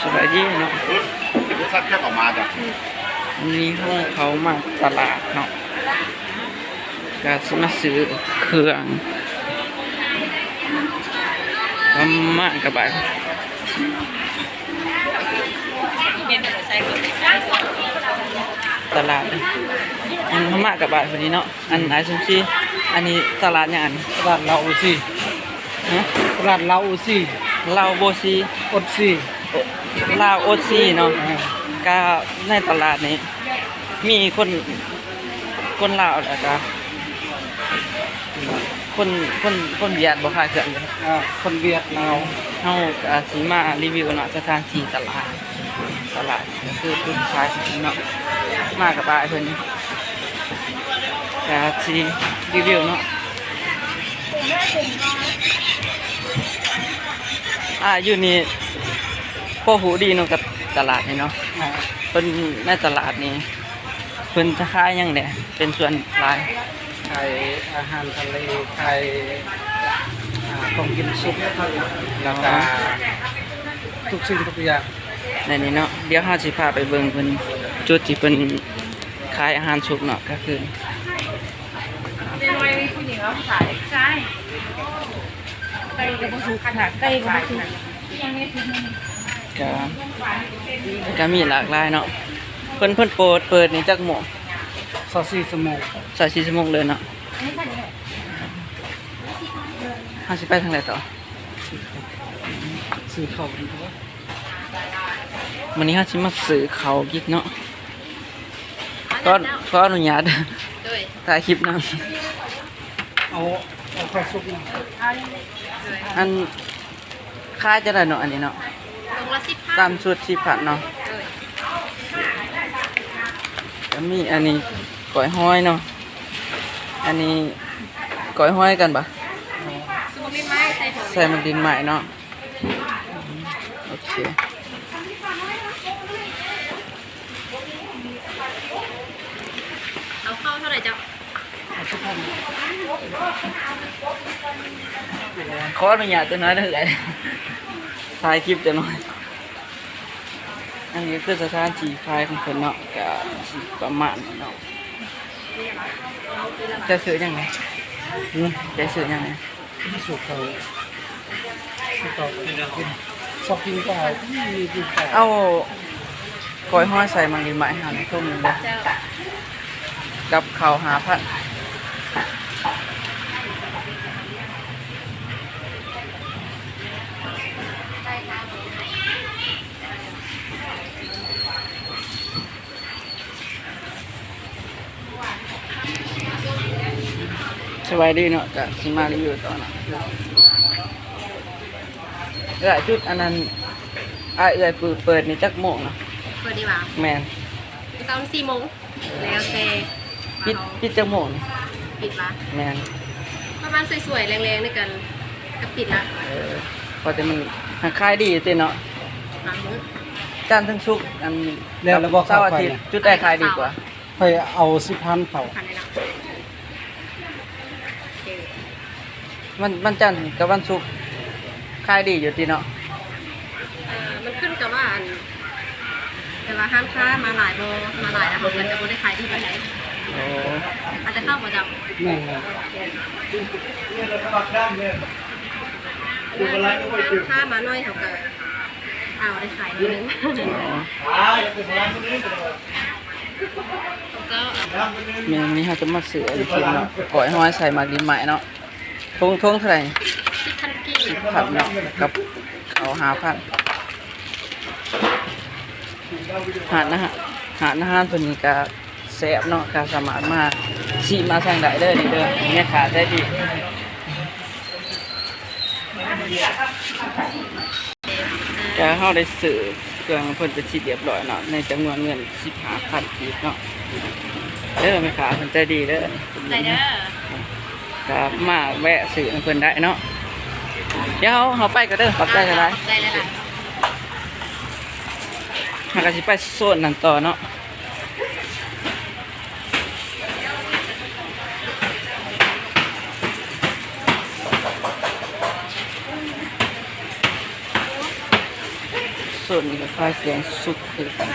ສະບາຍດີເນາະ ບໍ່ຊັກແຄ່ອອກມາຈ້ະ ນີ້ເຮົາເຂົ້າມາຕະຫຼາດເນາະ ກະຊິມາຊື້ເຄື່ອງ ກະມາກະບາດ ຕະຫຼາດ ອັນ ເຮົາມາກະບາດພຸ້ນນີ້ເນາະ ອັນ ອ້າຍສົມຊີ ອັນນີ້ຕະຫຼາດຫຍັງອັນນີ້? ຕະຫຼາດລາວໂອຊີ ຮະ? ຕະຫຼາດລາວໂອຊີ ລາວໂອຊີ ໂອຊີ ລາວໂອຊີເນາະ ເອີ ກະໃນຕະຫຼາດນີ້ມີຄົນ ຄົນລາວ ແລ້ວກະຄົນ ຄົນ ຄົນຫວຽດບໍ່ຂາຍເຄື່ອງເດ້ ເອີ ຄົນຫວຽດລາວ ເຮົາກະຊິມາຣີວິວເນາະ ສະຖານທີ່ຕະຫຼາດ ຕະຫຼາດ ຄືຈຸດຂາຍຂອງເພິ່ນເນາະ ມາກັບອ້າຍເພິ່ນ ກະຊິຣີວິວເນາະ ອ້າຍຢູ່ນີ້ພໍຮູ້ດີເນາະ ກັບຕະຫຼາດນີ້ເນາະ ເພິ່ນໃນຕະຫຼາດນີ້ ເພິ່ນຈະຂາຍຫຍັງແດ່ ເປັນສ່ວນຫຼາຍ? ຂາຍອາຫານທະເລ ຂາຍ ອ່າ ຂອງກິນສຸກ ແລ້ວກະ ອໍ ທຸກສິ່ງທຸກຢ່າງໃນນີ້ເນາະ ດຽວເຮົາຊິພາໄປເບິ່ງເພິ່ນ ຈຸດທີ່ເພິ່ນຂາຍອາຫານສຸກເນາະ ກາງຄືນ ໄກ່ກໍບໍ່ສຸກ ໄກ່ກໍບໍ່ສຸກ ກະ ກະມີຫຼາກຫຼາຍເນາະ ເພິ່ນ ເພິ່ນເປີດ ເປີດນີ້ຈັກໂມງ? ຊາວສີ່ຊົ່ວໂມງ ຊາວສີ່ຊົ່ວໂມງເລີຍເນາະ ເຮົາຊິໄປທາງໃດຕໍ່? ຊື້ເຂົ້າ ຊື້ເຂົ້າ ມື້ນີ້ເຮົາຊິມາຊື້ເຂົ້າກິນເນາະ ຂໍ ຂໍອະນຸຍາດ ໂດຍ ຖ່າຍຄລິບນຳ ເອົາ ເອົາເຂົ້າສຸກນຳ ອັນ ຂາຍຈັ່ງໃດເນາະ ອັນນີ້ເນາະ? ຖົງລະສິບພັນ ຕ່ຳສຸດສິບພັນເນາະ ໂດຍ ກະມີອັນນີ້ກ້ອຍຫອຍເນາະ ອັນນີ້ກ້ອຍຫອຍກັນບໍ່? ໃສ່ໝາກດິນໄມ້ ໃສ່ໝາກດິນໄມ້ເນາະ ໂອເຄ ເອົາເຂົ້າເທົ່າໃດເຈົ້າ? ຂໍອະນຸຍາດຈັກໜ້ອຍເດີ ຖ່າຍຄລິບຈັກໜ້ອຍ ອັນນີ້ກະຄືສະຖານທີ່ຂາຍຂອງເພິ່ນເນາະ ກະຊິປະມານນີ້ເນາະ ເຈົ້າຊື້ຫຍັງແດ່? ຫື? ເຈົ້າຊື້ຫຍັງແດ່? ສຸກເຂົ້າ ສຸກເຂົ້າກິນ ຊອບກິນເຂົ້າ ເອົາກ້ອຍຫອຍໃສ່ໝາກດິນໄມ້ໃຫ້ເຮົາໜ່ອຍ ຖົງໜຶ່ງເດີ ເຈົ້າ ກັບເຂົ້າຫ້າພັນ ສະບາຍດີເນາະ ກະຊິມາຣີວິວຕໍ່ເນາະ ເອື້ອຍ ຈຸດອັນນັ້ນ ອ້າຍເອື້ອຍເປີດ ເປີດນີ້ຈັກໂມງເນາະ? ເປີດນີ້ຫວາ? ແມ່ນ ເຊົ້າສີ່ໂມງ ແລ້ວແຕ່ ປິດ ປິດຈັກໂມງນີ້? ປິດຫວາ? ແມ່ນ ປະມານສວຍໆ ແລງໆ ນີ້ກະ ກະປິດລະ ເອີ ພໍແຕ່ມັນຫາກຂາຍດີຢູ່ຕິເນາະ ບາງມື້ ຈັນເຖິງສຸກ ອັນ ແລ້ວລະບໍ່ ເສົາອາທິດ ຈຸດໃດຂາຍດີກວ່າ? ຂ້ອຍເອົາສິບພັນເຂົ້າ ວັນ ວັນຈັນກັບວັນສຸກຂາຍດີຢູ່ຕິເນາະ? ເອີ ມັນຂຶ້ນກັບວ່າ ອັນ ແຕ່ວ່າຮ້ານຄ້າມາຫຼາຍບໍ່ ມາຫຼາຍແລ້ວເຮົາກະຈະບໍ່ໄດ້ຂາຍດີປານໃດ ໂອ້ ອາດຈະເຂົ້າບໍ່ເຈົ້າ? ແມ່ນ ແມ່ນ ແມ່ນ ຮ້ານຄ້າມາໜ້ອຍເຮົາກະ ເອົາໄດ້ຂາຍໜ້ອຍໜຶ່ງ ອໍ ເຈົ້າ ແມ່ນ ມື້ນີ້ເຮົາຈະມາຊື້ອັນກິນເນາະ ກ້ອຍຫອຍໃສ່ໝາກດິນໄມ້ເນາະ ຖົງ ຖົງເທົ່າໃດ? ສິບພັນກີບ ສິບພັນເນາະ ກັບເຂົ້າຫ້າພັນ ຮ້ານອາຫານ ຮ້ານອາຫານເພິ່ນນີ້ກະ ແຊບເນາະ ກະສາມາດມາຊິມມາສັ່ງໄດ້ເດີນີ້ເດີ ແມ່ຄ້າໃຈດີ ກະເຮົາໄດ້ຊື້ເຄື່ອງເພິ່ນເປັນທີ່ລຽບຮ້ອຍເນາະ ໃນຈຳນວນເງິນສິບຫ້າພັນກີບເນາະ ເດີ ແມ່ຄ້າເພິ່ນໃຈດີເດີ ໃຈເດີ ກະມາແວະຊື້ນຳເພິ່ນໄດ້ເນາະ ດຽວເຮົາ ເຮົາໄປກ່ອນເດີ ຂອບໃຈຫຼາຍໆ ຂອບໃຈຫຼາຍໆ ເຮົາກະຊິໄປໂຊນນັ້ນຕໍ່ເນາະ. ເ ໂຊນນີ້ກໍຂາຍເຄື່ອງສຸກຄືກັນ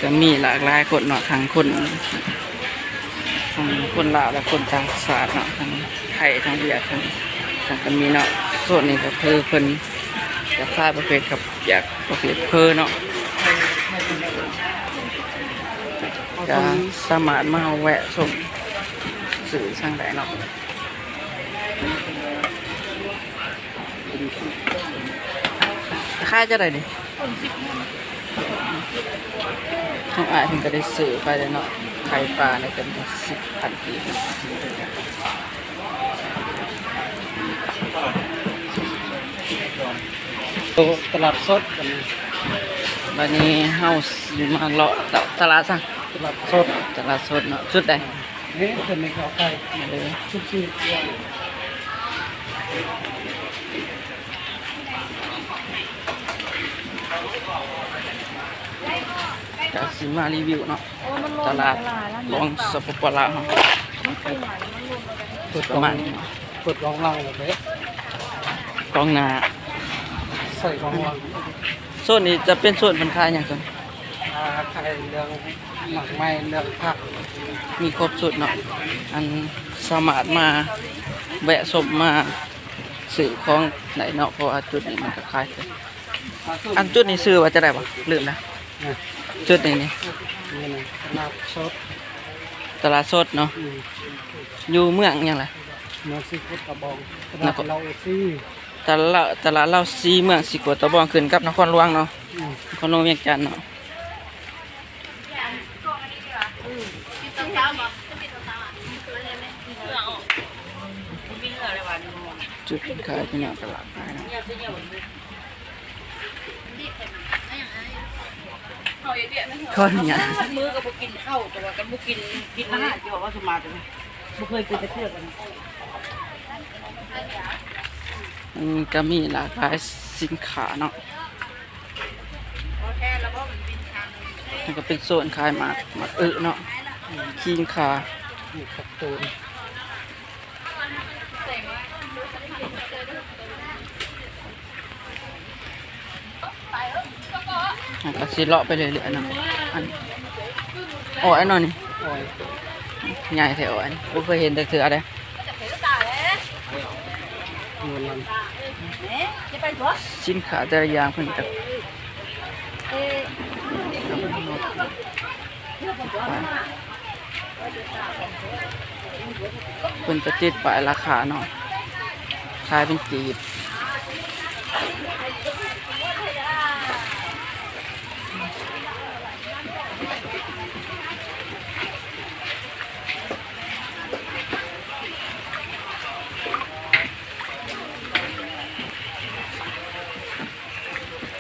ກໍມີຫຼາກຫຼາຍຄົນເນາະ ທັງຄົນ ທັງຄົນລາວ ແລະ ຄົນຕ່າງຊາດເນາະ ທັງໄທ ທັງຫວຽດ ທັງ ທັງກໍມີເນາະ. ໂຊນນີ້ກໍຄືເພິ່ນຈະຂາຍປະເພດເຂົ້າປຽກ ປະເພດເຝີເນາະ ກໍສາມາດມາແວະຊົມຊື້ສັ່ງໄດ້ເນາະ. ຂາຍຈັ່ງໃດນີ້? ຂອງອ້າຍເພິ່ນກໍໄດ້ຊື້ໄປແລ້ວເນາະ ໄຂ່ປານີ້ເປັນສິບພັນກີບ. ໂຕຕະຫຼາດສົດ ບັດນີ້ເຮົາຊິມາເລາະຕະ ຕະຫຼາດສັງ ຕະຫຼາດສົດ ຕະຫຼາດສົດເນາະ ຈຸດໃດ? ນີ້ເປັນເຂົ້າໄກ່ ເອີ ຊຸບຊີ ກະຊິມາຣີວິວເນາະ ຕະຫຼາດຂອງສປປ ລາວເຮົາ ປະມານນີ້ເນາະ ເປີດກອງຫຼັງແລ້ວເດ້ ກອງໜ້າ ໃສ່ກອງຫຼັງ. ໂຊນນີ້ຈະເປັນໂຊນເພິ່ນຂາຍຫຍັງ? ໂຊນ ອ່າ ຂາຍເລື່ອງໝາກໄມ້ ເລື່ອງຜັກ ມີຄົບຊຸດເນາະ ອັນສາມາດມາແວະຊົມ ມາຊື້ຂອງໄດ້ເນາະ ເພາະວ່າຈຸດນີ້ມັນກໍຂາຍເກີນ. ອັນຈຸດນີ້ຊື່ວ່າຈັ່ງໃດຫວາ? ລືມແລ້ວ. ອາ ຈຸດນີ້ນີ້ ນີ້ນະ ຕະຫຼາດສົດ ຕະຫຼາດສົດເນາະ. ອືມ ຢູ່ເມືອງຫຍັງລະ? ເມືອງສີໂຄດຕະບອງ ຕະຫຼາດລາວຊີ ຕະຫຼາດ ຕະຫຼາດລາວຊີ ເມືອງສີໂຄດຕະບອງ ຂຶ້ນກັບນະຄອນຫຼວງເນາະ. ອືມ ນະຄອນຫຼວງວຽງຈັນເນາະ. ຈຸດຂາຍ ພີ່ນ້ອງ ຕະຫຼາດຂາຍເນາະ. ຂໍອະນຸຍາດ ມື້ກໍບໍ່ກິນເຂົ້າ ແຕ່ວ່າກັນບໍ່ກິນ ກິນອາຫານ ຈະວ່າສະມາດ ບໍ່ເຄີຍກິນຈັກເທື່ອກັນ. ມັນກໍມີຫຼາກຫຼາຍສິນຄ້າເນາະ. ມັນກໍເປັນໂຊນຂາຍໝາກ ໝາກອຶເນາະ ຂີງຂ່າ ໝາກຜັກໂຕນ. ເຮົາກໍຊິເລາະໄປເລື້ອຍໆເນາະ. ອັນ ອ້ອຍເນາະນີ້ ອ້ອຍ ໃຫຍ່ແທ້ອ້ອຍ ບໍ່ເຄີຍເຫັນຈັກເທື່ອເດ້. ສິນຄ້າແຕ່ລະຢ່າງເພິ່ນກໍ ເພິ່ນຈະຕິດປ້າຍລາຄາເນາະ ຂາຍເປັນກີບ.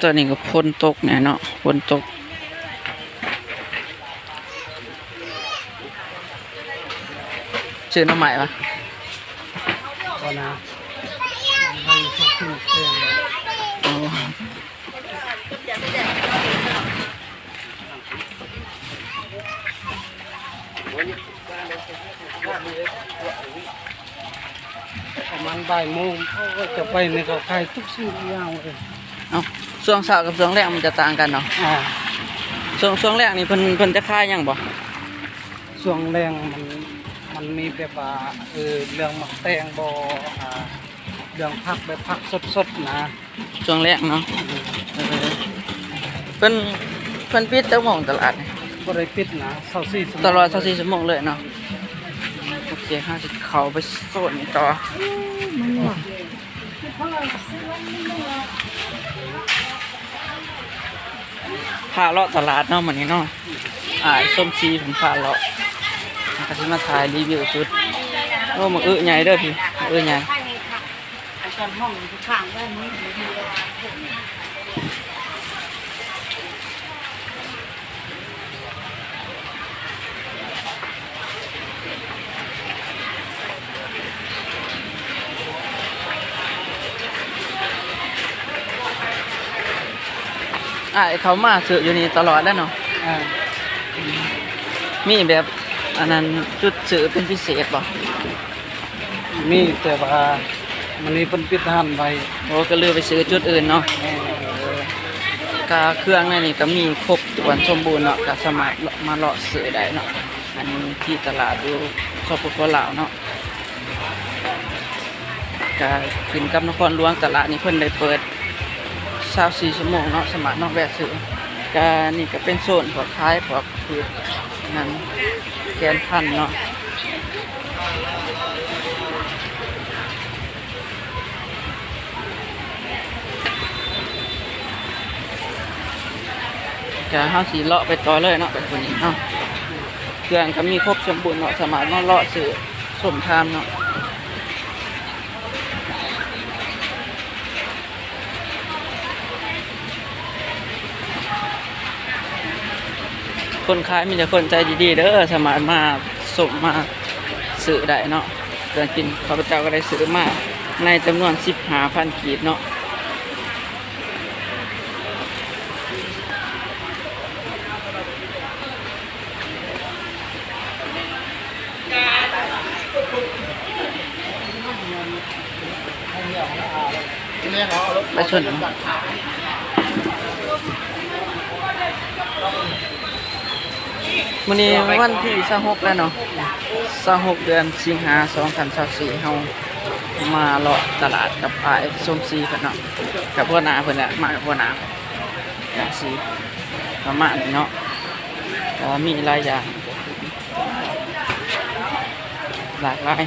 ຕອນນີ້ກໍຝົນຕົກແດ່ເນາະ ຝົນຕົກ. ຊື້ໜໍ່ໄມ້ຫວາ? ບໍ່ນະ ໄດ້ສັກຂຶ້ນເຕີມ. ອໍ. ປະມານບ່າຍໂມງ ເຂົາກໍຈະໄປໃນເຂົາຂາຍທຸກສິ່ງທຸກຢ່າງເລີຍ. ເອົ້າ ຊ່ວງເຊົ້າກັບຊ່ວງແລງມັນຈະຕ່າງກັນເນາະ. ອ່າ ຊ່ວງ ຊ່ວງແລງນີ້ເພິ່ນ ເພິ່ນຈະຂາຍຫຍັງບໍ່? ຊ່ວງແລງມັນ ມັນມີແບບວ່າ ເອີ ເລື່ອງໝາກແຕງບໍ ອ່າ ເລື່ອງຜັກ ແບບຜັກສົດໆນະ. ຊ່ວງແລງເນາະ. ເອີ ເພິ່ນ ເພິ່ນປິດຈັກໂມງຕະຫຼາດນີ້? ບໍ່ໄດ້ປິດນະ ຊາວສີ່ຊົ່ວໂມງ ຕະຫຼອດຊາວສີ່ຊົ່ວໂມງເລີຍເນາະ. ໂອເຄ ເຮົາຊິເຂົ້າໄປໂຊນນີ້ຕໍ່. ພາເລາະຕະຫຼາດເນາະມື້ນີ້ເນາະ. ອ້າຍສົມສີເພິ່ນພາເລາະ ເຮົາກໍຊິມາຖ່າຍຣີວິວຈຸດ. ໂອ້ ໝາກອຶໃຫຍ່ເດີພີ່ ໝາກອຶໃຫຍ່. ອ້າຍເຂົ້າມາຊື້ຢູ່ນີ້ຕະຫຼອດແລ້ວເນາະ. ອ່າ ມີແບບ ອັນນັ້ນ ຈຸດຊື້ເປັນພິເສດບໍ່? ມີ ແຕ່ວ່າ ມື້ນີ້ເພິ່ນປິດຮ້ານໄວ້. ໂອ້ ກໍເລີຍໄປຊື້ຈຸດອື່ນເນາະ. ແມ່ນ. ກະເຄື່ອງໃນນີ້ກໍມີຄົບຖ້ວນສົມບູນເນາະ, ກໍສາມາດມາເລາະຊື້ໄດ້ເນາະ. ອັນນີ້ທີ່ຕະຫຼາດຢູ່ ສປປ ລາວເນາະ. ກະຂຶ້ນກັບນະຄອນຫຼວງ, ຕະຫຼາດນີ້ເພິ່ນໄດ້ເປີດຊາວສີ່ຊົ່ວໂມງເນາະ, ສາມາດມາແວະຊື້. ກະນີ້ກະເປັນໂຊນພວກຂາຍພວກພືດນັ້ນ ແກນພັນເນາະ. ກະເຮົາຊິເລາະໄປຕໍ່ເລີຍເນາະ ໄປພຸ້ນອີກເນາະ. ເຄື່ອງກໍມີຄົບສົມບູນເນາະ, ສາມາດມາເລາະຊື້ຊົມທາມເນາະ. ຄົນຂາຍມີແຕ່ຄົນໃຈດີໆເດີ, ສາມາດມາຊົມມາຊື້ໄດ້ເນາະ. ເຄື່ອງກິນຂ້າພະເຈົ້າກໍໄດ້ຊື້ມາໃນຈຳນວນສິບຫ້າພັນກີບເນາະ. ໄປຊົນ ມື້ນີ້ວັນທີຊາວຫົກແລ້ວເນາະ, ຊາວຫົກເດືອນສິງຫາ ສອງພັນຊາວສີ່ ເຮົາມາເລາະຕະຫຼາດກັບອ້າຍສົມສີເພິ່ນເນາະ, ກັບຫົວໜ້າເພິ່ນແຫຼະ, ມາກັບຫົວໜ້າ ກະຊິປະມານນີ້ເນາະ. ກໍມີຫຼາຍຢ່າງ ຫຼາກຫຼາຍ.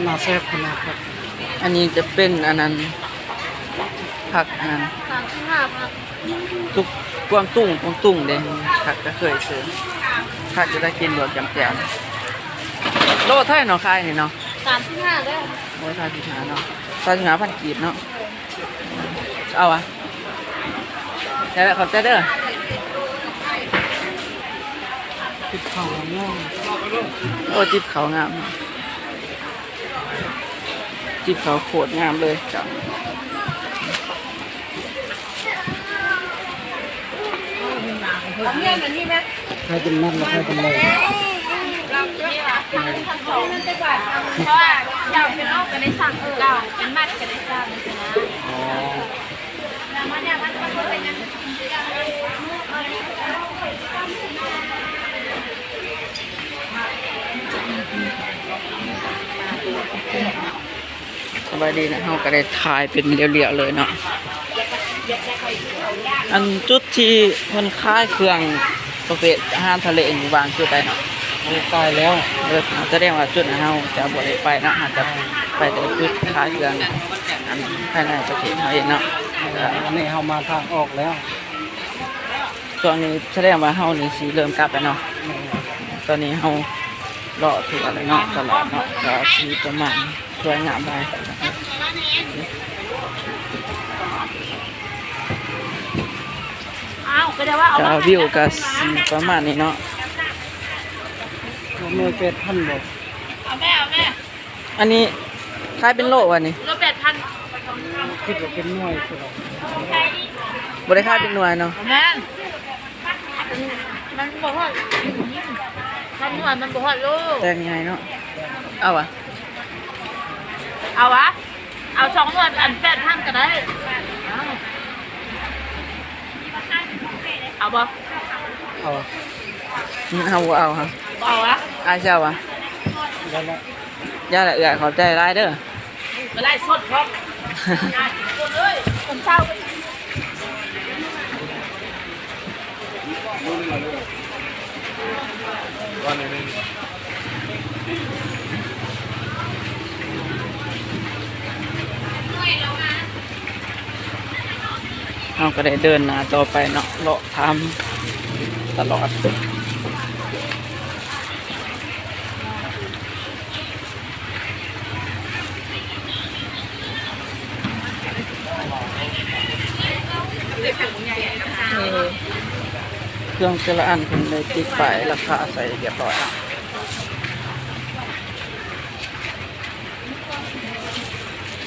ໜ້າແຊບຂະໜາດຄັກ. ອັນນີ້ຈະເປັນອັນນັ້ນ ຜັກອັນນັ້ນ ສາມສິບຫ້າພັນ. ທຸກກວາງຕຸ້ງ ກວາງຕຸ້ງເດ້, ຜັກກໍເຄີຍຊື້. ຜັກຈະໄດ້ກິນລວກຈ້ຳແຈ່ວ. ໂລເທົ່າໃດເນາະ ຂາຍນີ້ເນາະ? ສາມສິບຫ້າເດີ. ໂອ້ຍ ສາມສິບຫ້າເນາະ, ສາມສິບຫ້າພັນກີບເນາະ. ເອົາຫວາ? ແລ້ວ ຂອບໃຈເດີ. ຕິບເຂົ້າງາມ. ໂອ້ ຕິບເຂົ້າງາມ. ຕິບເຂົ້າໂຄດງາມເລີຍ. ຂາຍເປັນມັດ ແລ້ວຂາຍເປັນໂລ. ເພາະວ່າເຈົ້າເປັນໂລກໍໄດ້ສັ່ງຄືເກົ່າ, ເປັນມັດກໍໄດ້ສັ່ງ. ອໍ. ສະບາຍດີນະ, ເຮົາກໍໄດ້ຖ່າຍເປັນລຽວໆເລີຍເນາະ. ອັນຈຸດທີ່ເພິ່ນຂາຍເຄື່ອງປະເພດອາຫານທະເລນີ້ ວາງຈຸດໃດເນາະ? ໂອ້ ຕາຍແລ້ວ. ເອີ ສະແດງວ່າຈຸດນັ້ນເຮົາຈະບໍ່ໄດ້ໄປເນາະ, ເຮົາຈະໄປແຕ່ຈຸດຂາຍເຄື່ອງ ອັນ ພາຍໃນປະເທດເຮົາເອງເນາະ. ເອີ ອັນນີ້ເຮົາມາທາງອອກແລ້ວ. ຊ່ວງນີ້ສະແດງວ່າເຮົານີ້ຊິເລີ່ມກັບແລ້ວເນາະ. ແມ່ນ. ຕອນນີ້ເຮົາເລາະທົ່ວແລ້ວເນາະ ຕະຫຼາດເນາະ, ກໍຊິປະມານສວຍງາມຫຼາຍ. ອ້າວ ກໍໄດ້ວ່າເອົາ ກໍ ມາ ວິວກໍຊິປະມານນີ້ເນາະ. ເອົາໜ່ວຍແປດພັນບໍ່? ເອົາແມ່ ເອົາແມ່. ອັນນີ້ຂາຍເປັນໂລຫວານີ້? ໂລແປດພັນ. ຄິດວ່າເປັນໜ່ວຍ. ບໍ່ໄດ້ຂາຍເປັນໜ່ວຍເນາະ? ແມ່ນ. ມັນບໍ່ຮອດ ມັນໜ່ວຍມັນບໍ່ຮອດໂລ. ແຕງໃຫຍ່ເນາະ. ເອົາຫວາ? ເອົາຫວາ? ເອົາສອງໜ່ວຍ ອັນ ແປດພັນກໍໄດ້. ເອົາ ເອົາບໍ່? ເອົາຫວາ? ອືມ ເຮົາບໍ່ເອົາຫວາ? ບໍ່ເອົາຫວາ? ອ້າຍຊິເອົາຫວາ? ໄດ້ແລ້ວ. ຢ່າລະເອື້ອຍ ຂອບໃຈຫຼາຍເດີ. ໄປໄລຟ໌ສົດພ້ອມ ຄົນເຊົາ. ເຮົາກໍໄດ້ເດີນໜ້າຕໍ່ໄປເນາະ ເລາະຖາມຕະຫຼອດ. ເອີ ເຄື່ອງແຕ່ລະອັນເພິ່ນໄດ້ຕິດປ້າຍລາຄາໃສ່ຮຽບຮ້ອຍແລ້ວ.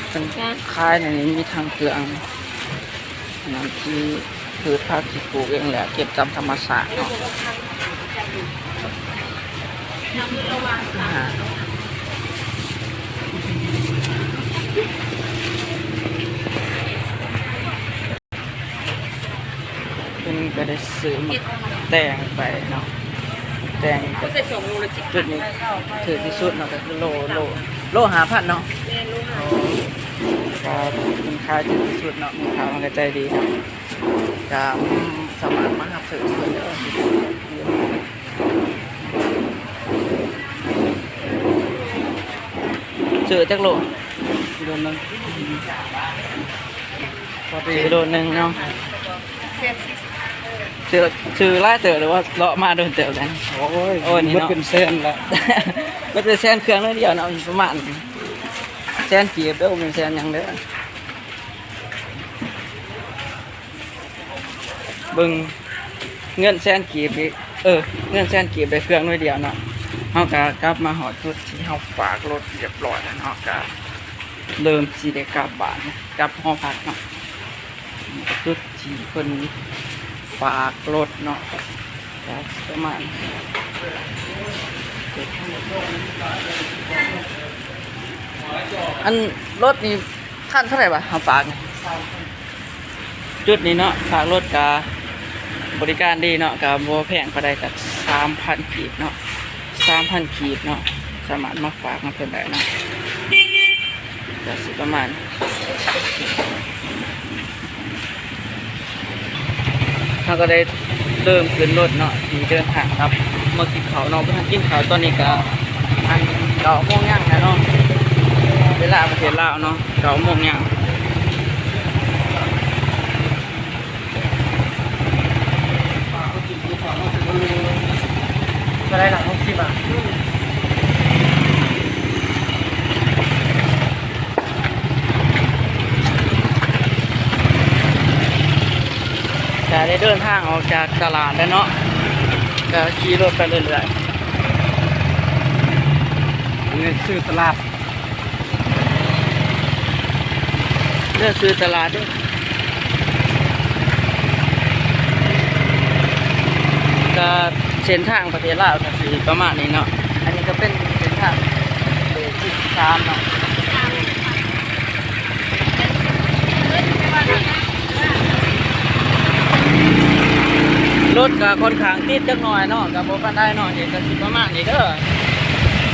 ເພິ່ນຂາຍໃນນີ້ມີທັງເຄື່ອງ ນັ້ນຄືພືດຜັກທີ່ປູກເອງແຫຼະ ເກັບຕາມທຳມະຊາດເນາະ. ເພິ່ນກໍໄດ້ຊື້ໝາກແຕງໄປເນາະ ແຕງກໍຈຸດນີ້ຖືກທີ່ສຸດເນາະ ກໍຄືໂລ ໂລ ໂລຫ້າພັນເນາະ. ແມ່ນ ໂລຫ້າພັນ ກໍເພິ່ນຂາຍຖືກທີ່ສຸດເນາະ ແມ່ຄ້າເພິ່ນກໍໃຈດີເນາະ ກໍ ອືມ ສາມາດມາຮັບຊື້ເພິ່ນເດີ. ຊື້ຈັກໂລ? ໂລໜຶ່ງ ພໍດີ ຊື້ໂລໜຶ່ງເນາະ. ຊື້ ຊື້ຫຼາຍເຕີບ ຫຼືວ່າເລາະມາດົນເຕີບແລ້ວ? ໂອ້ຍ ໂອ້ຍ ນີ້ເນາະ ເບິດເປັນແສນລະ ເບິດເປັນແສນ ເຄື່ອງໜ້ອຍດຽວເນາະ ປະມານແສນກີບເດີ ບໍ່ແມ່ນແສນຫຍັງເດີ. ເບິ່ງ ເງິນແສນກີບນີ້ ເອີ ເງິນແສນກີບໄດ້ເຄື່ອງໜ້ອຍດຽວເນາະ. ເຮົາກໍກັບມາຮອດຈຸດທີ່ເຮົາຝາກລົດຮຽບຮ້ອຍແລ້ວເນາະ ກໍເລີ່ມຊິໄດ້ກັບບ້ານ ກັບຫໍພັກເນາະ. ຈຸດທີ່ເພິ່ນຝາກລົດເນາະ ກໍປະມານ ອັນ ລົດນີ້ຄັນເທົ່າໃດຫວາ ເຮົາຝາກນີ້? ຈຸດນີ້ເນາະ ຝາກລົດກະບໍລິການດີເນາະ ກະບໍ່ແພງປານໃດ ກະສາມພັນກີບເນາະ ສາມພັນກີບເນາະ ສາມາດມາຝາກນຳເພິ່ນໄດ້ເນາະ ກະຊິປະມານ ເຮົາກໍໄດ້ເລີ່ມຂຶ້ນລົດເນາະ ທີ່ເດີນທາງກັບເມືອກິນເຂົ້າເນາະ ບໍ່ທັນກິນເຂົ້າ ຕອນນີ້ກໍ ອັນ ເກົ້າໂມງຍັງແລ້ວເນາະ ເວລາປະເທດລາວເນາະ ເກົ້າໂມງຍັງ. ເທົ່າໃດລະ? ຫົກສິບບາດ. ກະໄດ້ເດີນທາງອອກຈາກຕະຫຼາດແລ້ວເນາະ ກະຂີ່ລົດໄປເລື້ອຍໆ ອັນນີ້ຊື່ຕະຫຼາດ ເດີ ຊື່ຕະຫຼາດເດີ ກະເສັ້ນທາງປະເທດລາວກະຊິປະມານນີ້ເນາະ ອັນນີ້ກະເປັນເສັ້ນທາງເລກສິບສາມເນາະ. ລົດກະຂ້ອນຂ້າງຕິດຈັກໜ້ອຍເນາະ ກະບໍ່ປານໃດເນາະ ນີ້ກະຊິປະມານນີ້ເດີ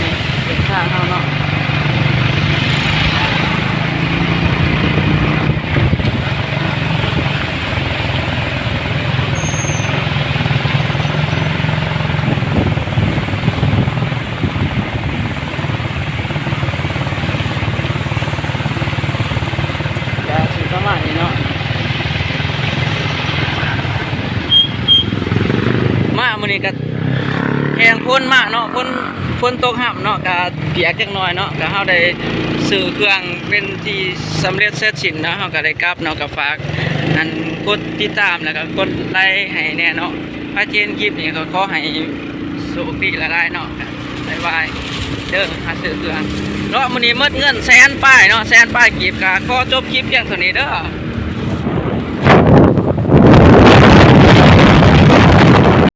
ນີ້ເສັ້ນທາງເຮົາເນາະ ກະຊິປະມານນີ້ເນາະ ມາມື້ນີ້ກະແຮງຝົນມາເນາະ ຝົນ ຝົນຕົກຮຳເນາະ ກະປຽກຈັກໜ້ອຍເນາະ ກະເຮົາໄດ້ຊື້ເຄື່ອງເປັນທີ່ສຳເລັດເສັດສິ້ນເນາະ ເຮົາກະໄດ້ກັບເນາະ ກະຝາກອັນກົດຕິດຕາມ ແລ້ວກະກົດໄລໃຫ້ແດ່ເນາະ ໃຜທີ່ເຫັນຄລິບນີ້ກໍຂໍໃຫ້ໂຊກດີຫຼາຍໆເນາະ ບາຍບາຍເດີ ຫາຊື້ເຄື່ອງເນາະ ມື້ນີ້ໝົດເງິນແສນປາຍເນາະ ແສນປາຍກີບ ກະຂໍຈົບຄລິບພຽງເທົ່ານີ້ເດີ.